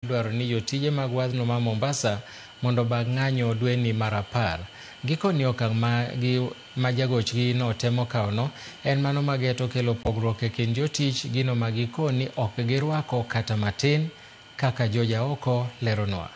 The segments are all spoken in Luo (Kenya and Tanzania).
Dwaro ni jotije mag wadhno ma Mombasa mondo obag ng'anyo dweni mar 10. Gikoni okang' ma jagochgi no temo kawono en mano mageto kelo pogruok e kind jotich, gino ma gikoni ok girwako kata matin, kaka George Aoko leronwa.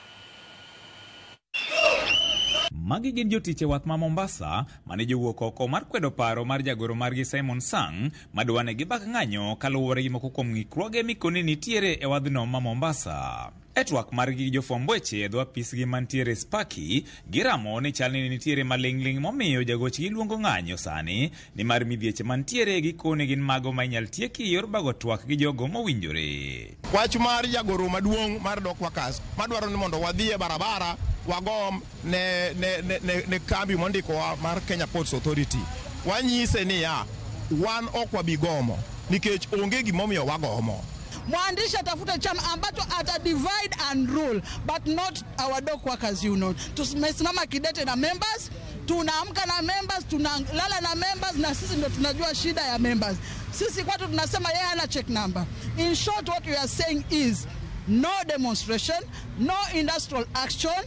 Magi gin jotich e wath ma Mombasa mane jowuok oko mar kwedo paro mar jagoro margi Simon Sang madwa ne gibag ng'anyo kaluwore gi moko kuom ng'ikruoge mikoni nitiere e wadhno ma Mombasa. E twak margi gi jofwamb weche e dho apisgi mantiere Spaki, giramo ni chal ni nitiere maling'ling' momiyo jagochgi luongo ng'anyo sani nimar midhieche mantiere gikone gin mago ma inyal tieki e yor bago twak gi jogo mowinjore. Wach mar jagoro maduong' mar Dock Workers madwaro ni mondo wadhi e barabara wagom ne kambi mondikowa mar Kenya Ports Authority. Wanyise niya, wan ok wabi gomo nikech onge gimomiyo wagomo. Mwandishi atafute chama ambacho ata divide and rule, but not our dock workers union. Tumesimama kidete na members, tunaamka na members, tunalala na members, na sisi ndio tunajua shida ya members. Sisi kwetu tunasema yeye hana check number. In short, what we are saying is no demonstration, no industrial action,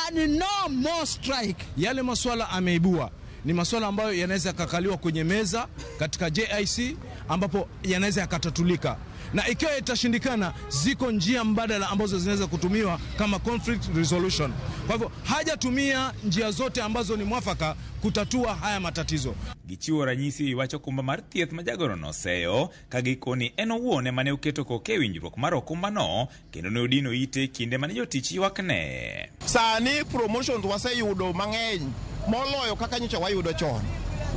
and no more strike. Yale maswala ameibua ni maswala ambayo yanaweza yakakaliwa kwenye meza katika JIC ambapo yanaweza yakatatulika. Na ikiwa itashindikana, ziko njia mbadala ambazo zinaweza kutumiwa kama conflict resolution. Kwa hivyo hajatumia njia zote ambazo ni mwafaka kutatua haya matatizo. Gichiwo ranyisi wacho kumba mar thieth ma jagoro noseyo ka gikoni en owuon ema ne oketo koke e winjruok mar okumbano kendo ne odino ite kinde mane jotich ywakne. Sani promotions waseyudo mang'eny moloyo kaka nyocha wayudo chon.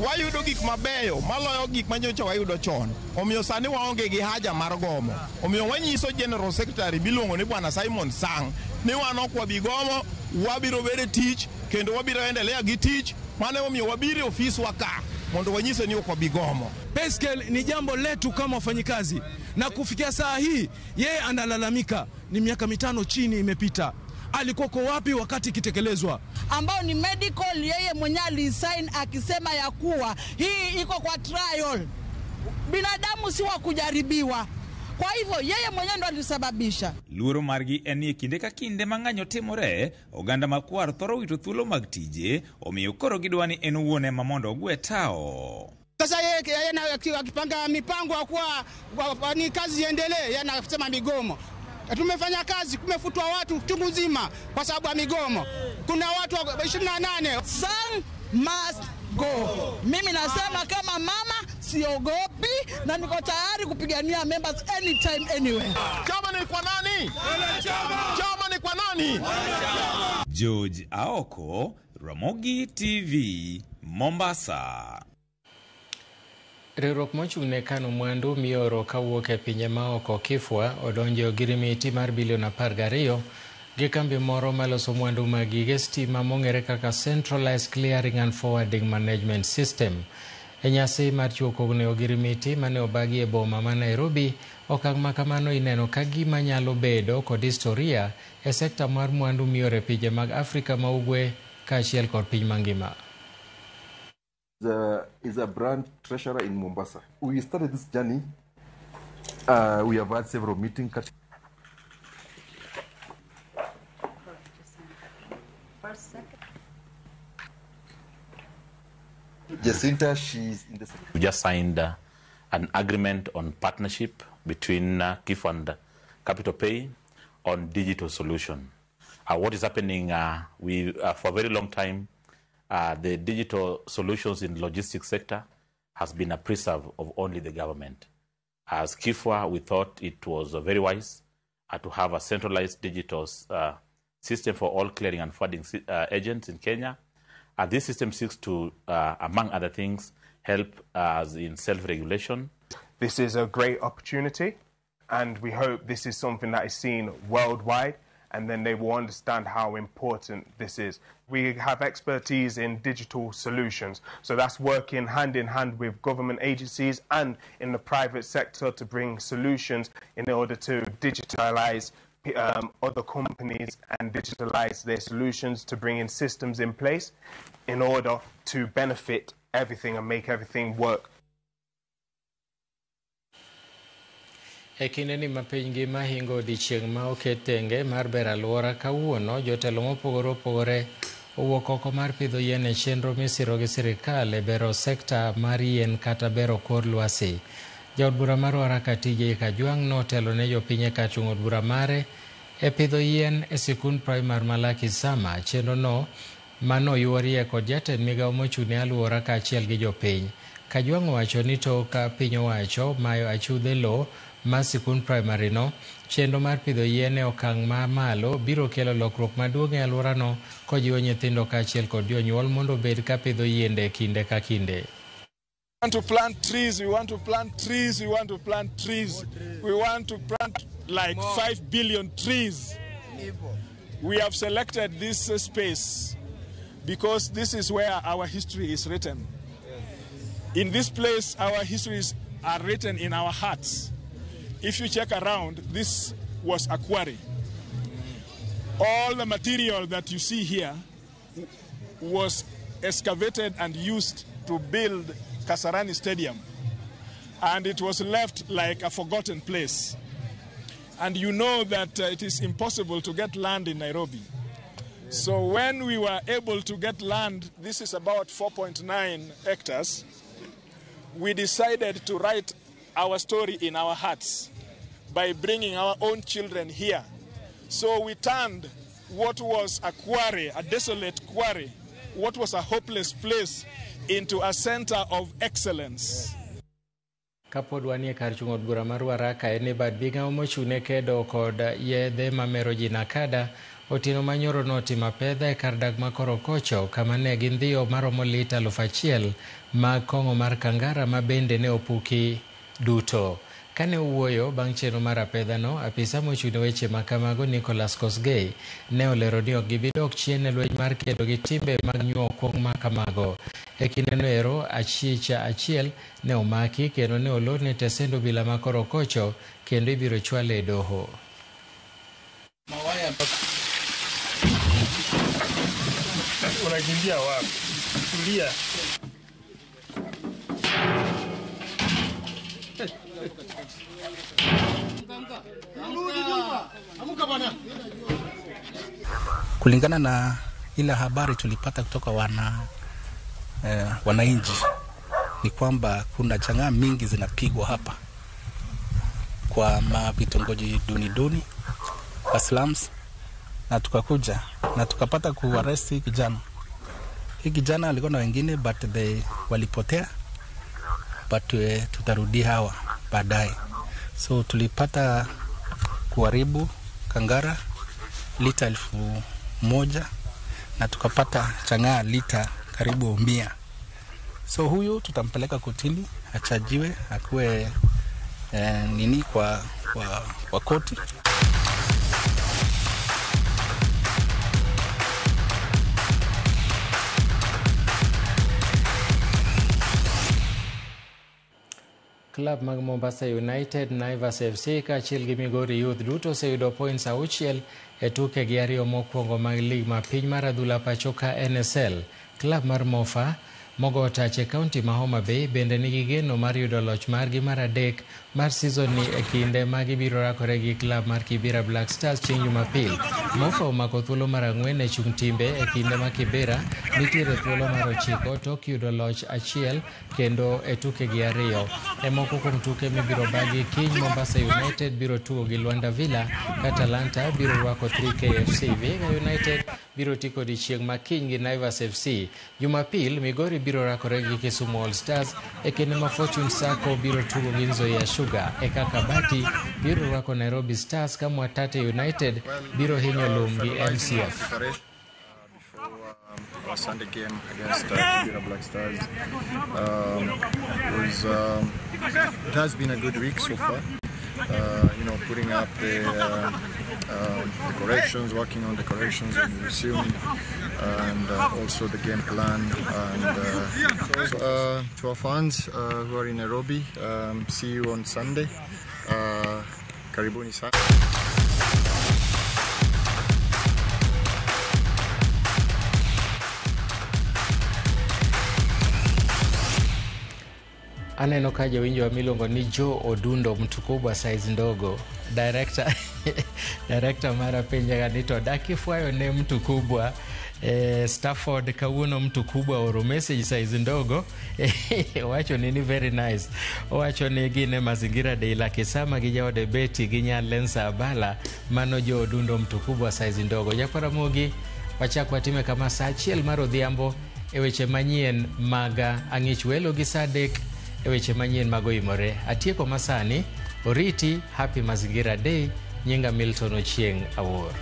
Wayudo gik mabeyo maloyo gik ma nyocha wayudo chon. Omiyo sani waonge gi haja mar gomo. Omiyo wanyiso General Secretary miluongo ni Bwana Simon Sang ni wan ok wabi gomo, wabiro bedo e tich kendo wabiro endelea gi tich. Mano emomiyo wabiro e ofiswa ka mondo wanyise ni ok wabi gomo. Pay scale ni jambo letu kama wafanyikazi, na kufikia saa hii yeye analalamika ni miaka 5 chini imepita. Alikuwa kwa wapi wakati ikitekelezwa? Ambao ni medical, yeye mwenyewe alisign akisema ya kuwa hii iko kwa trial. Binadamu si wa kujaribiwa. Kwa hivyo yeye mwenyewe ndo alisababisha. Luoro margi en ni kinde ka kinde ma ng'anyo timore, oganda makwar thoro wito thuolo mag tije, omiyo koro gidwa ni en owuon ema mondo ogwe tao. Sasa yeye akipanga mipango ya kuwa ni kazi iendelee, yeye anasema migomo. Tumefanya kazi, kumefutwa watu chungu nzima kwa sababu ya migomo. Kuna watu 28. Sang must go. Mimi nasema kama mama siogopi na niko tayari kupigania members anytime anywhere. Chama ni kwa nani? Chama ni kwa nani? George Aoko, Ramogi TV, Mombasa. Riwruok mochung' ne kano mwandu mioro kawuok e pinje maoko Kifwa odonjo e ogirimiti mar bilion 12 gi kambi moro maloso mwandu mag gige stima mong'ere kaka Centralized Clearing and Forwarding Management System. E nyasi mar chiwo kogno e ogirimiti mane obagi e boma ma Nairobi, okang' ma kamano ineno ka gima nyalo bedo kod historia e sekta mar mwandu mioro e pinje mag Afrika ma Ugwe kaachiel kod piny mangima. Is a brand treasurer in Mombasa. We started this journey. We have had several meetings. Jacinta, she's in the... We just signed an agreement on partnership between KIFWA and Capital Pay on digital solution. What is happening, for a very long time, the digital solutions in the logistics sector has been a preserve of only the government. As KIFWA, we thought it was very wise to have a centralized digital system for all clearing and forwarding agents in Kenya. This system seeks to, among other things, help us in self-regulation. This is a great opportunity, and we hope this is something that is seen worldwide, and then they will understand how important this is. We have expertise in digital solutions, so that's working hand in hand with government agencies and in the private sector to bring solutions in order to digitalize other companies and digitalize their solutions, to bring in systems in place in order to benefit everything and make everything work. E kindeni ma piny ngima hingo odiechieng' ma oket tenge mar bero alwora, kawuono jotelo mopogore opogore owuok oko mar pidho yien e chenro misiro gi sirikal e bero sekta mar yien kata bero kor lwasi. Jaod bura mar Ruaraka TJ Kajwang' notelo ne jopiny e kar chung' od bura mare e pidho yien e sikund primar ma Lucky Summer. Chenrono manoyuorie kod jatend migawo mochung' ne alwora kaachiel gi jopiny. Kajwang' owacho ni tok piny owacho mayo achudhe lowo mar sikund primary no, chenro mar pidho yien e okang' ma malo biro kelo lokruok maduong' e alworano kojiwo nyithindo kaachiel kod jonyuol mondo obed ka pidho yiende kinde ka kinde. We want to plant trees, we want to plant trees, we want to plant trees. We want to plant like 5 billion trees. We have selected this space because this is where our history is written. In this place, our histories are written in our hearts. If you check around, this was a quarry. All the material that you see here was excavated and used to build Kasarani Stadium. And it was left like a forgotten place. And you know that it is impossible to get land in Nairobi. So when we were able to get land, this is about 4.9 hectares, we decided to write our story in our hearts by bringing our own children here. So we turned what was a quarry, a desolate quarry, what was a hopeless place, into a center of excellence. Kapod wanie kar chung' od bura mar Ruaraka en e bad migawo mochung' ne kedo kod yedhe mamero ji NACADA otieno manyoro notimo apedha e kar dak ma Korokocho kama ne gindhiyo maromo lita 1000 mag kong'o mar Kangara ma bende ne opuki duto. Kane owuoyo bang' chenro mar apedhano, apisa mochung' ne weche ma kamago Nicholas Kosgei ne olero ni ok gibi dok chien e lweny mar kedo gi timbe mag nyuo kuong' ma kamago. E kindeno ero, achicha achiel ne omaki kendo ne olorne tesend obila ma Korokocho kendo ibiro chwale e doho. Unakimbia wapi? Tulia. Kulingana na ile habari tulipata kutoka wananchi ni kwamba kuna chang'aa mingi zinapigwa hapa kwa vitongoji duni duni kwa slums, na tukakuja na tukapata kuarrest hii kijana. Hii kijana alikuwa na wengine but they walipotea, but tutarudi hawa baadaye. So tulipata kuharibu Kangara lita 1000 na tukapata chang'aa lita karibu 100. So huyu tutampeleka kotini achajiwe akuwe nini kwa koti. Club mag Mombasa United, Naivas FC kaachiel gi Migori Youth duto oseyudo points 6 e tukegi ariyo mokwongo mag lig ma piny mar adhula pacho ka NSL. Club mar Mofa mogo tach e kaunti ma Homa Bay bende nigi geno mar yudo loch margi mar adek mar season ni e kinde ma gibiro rakore gi club mar Kibera Black Stars chieng' Jumapil. Mofa omako thuolo mar 4 e chung' timbe e kinde ma Kibera nitiere thuolo mar 9 tok yudo loch 1 kendo e tukegi 2. E moko kuom tuke mibiro bagi kiny, Mombasa United biro tugo gi Luanda Villa, ka Talanta biro rwako 3KFC. Vihiga United biro tiko odiechieng' ma kiny gi Naivas FC. Jumapil, Migori biro rakore gi Kisumu All Stars e kinde ma Fortune Sacco biro tugo gi Nzoia Sugar. E kaka Bati biro rwako Nairobi Stars ka Mwatate United biro hinyo lum gi MCF. Our Sunday game against Kibera Black Stars it has been a good week so far. Putting up the corrections, working on the corrections and resuming, and also the game plan. And to our fans who are in Nairobi, see you on Sunday. Karibuni sana. Aneno ka jawinjowa miluongo ni Joe Odundo Mtukubwa size ndogo. Director, director mara penjaga ni to dak ifwayo ne Mtukubwa Stafford kawuono Mtukubwa oro message size ndogo owacho ni very nice. Owacho ni gin e Mazingira Day Lakisama gi jaode Betty gi nyar Lensa Abala. Mano Joe Odundo Mtukubwa size ndogo. Jakwaramogi wachak watime kama saa 1 mar odhiambo e weche manyien mag ang'ich welo gi saa 3 e weche manyien mag oimore. Atieko masani, oriti, happy Mazingira Day, nyinga Milton Ochieng' Awuor.